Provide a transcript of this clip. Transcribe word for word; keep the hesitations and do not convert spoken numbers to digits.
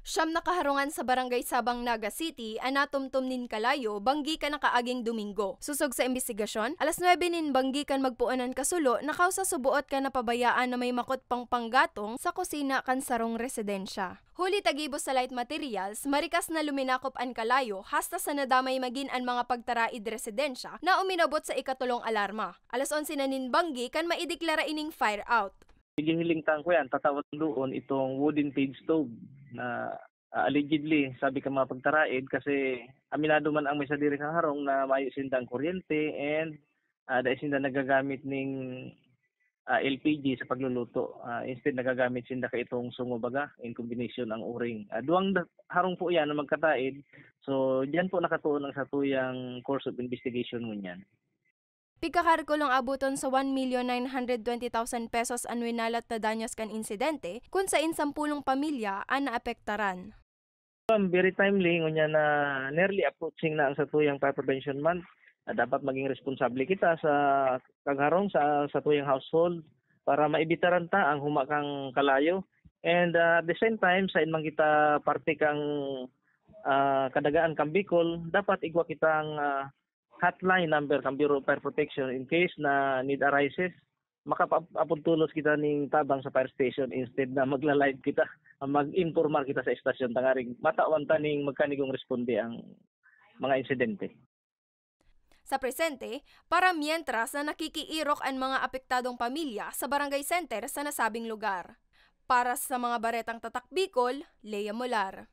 Siyam na kaharungan sa Barangay Sabang, Naga City, an natumtom nin kalayo, banggi kan nakaaging Domingo. Sosog sa imbestigasyon, alas nuebe nin banggi kan magpoon an kasulo, nakawsa suboot kan napabayaan na may makot pang panggatong sa kusina kan sarong residensya. Huli ta gibo sa light materials, marikas na luminakop an kalayo, hasta sa nadamay magin an mga pagtaraid residensya na uminabot sa ikatolong alarma. Alas onse na nin banggi kan maideklara ining fire out. Sige, hiling tang kuyan, tatawan doon itong wooden pig stove na, ah, allegedly, sabi ka mga pagtaraid, kasi aminado man ang may sadiri sa harong na mayo sindang kuryente and, ah, dai sinda nagagamit ning, ah, L P G sa pagluluto. Ah, instead, nagagamit sinda ka itong sungo baga, in combination ang uring. Ah, duwang da-, harong po yan na magkataid. So, diyan po nakatuon ang satuyang course of investigation ngunyan. Pigkakalkulong aboton sa one million nine hundred twenty thousand pesos an winalat na danyos kan insidente, kun sain sampulong pamilya an naapektaran. Um, very timely, ngunyan na nearly approaching na ang satuyang Fire Prevention Month. Ah, dapat maging responsable kita sa kagharong sa satuyang household para maibitaran ta ang huma kang kalayo. And, ah, at the same time, sain man kita parte kang, ah, kadagaan kang Bicol, dapat igwa kitang, ah, hotline number kan Bureau of Fire Protection in case na need arises, makapapudtulos kita ning tabang sa fire station instead na magla-live kita, mag-informar kita sa estasyon, tangaring matawan ta ning magkanigong responde ang mga insidente. Sa presente, para mientras na nakikiirok an mga apektadong pamilya sa barangay center sa nasabing lugar. Para sa mga baretang Tatak Bicol, Lea Molar.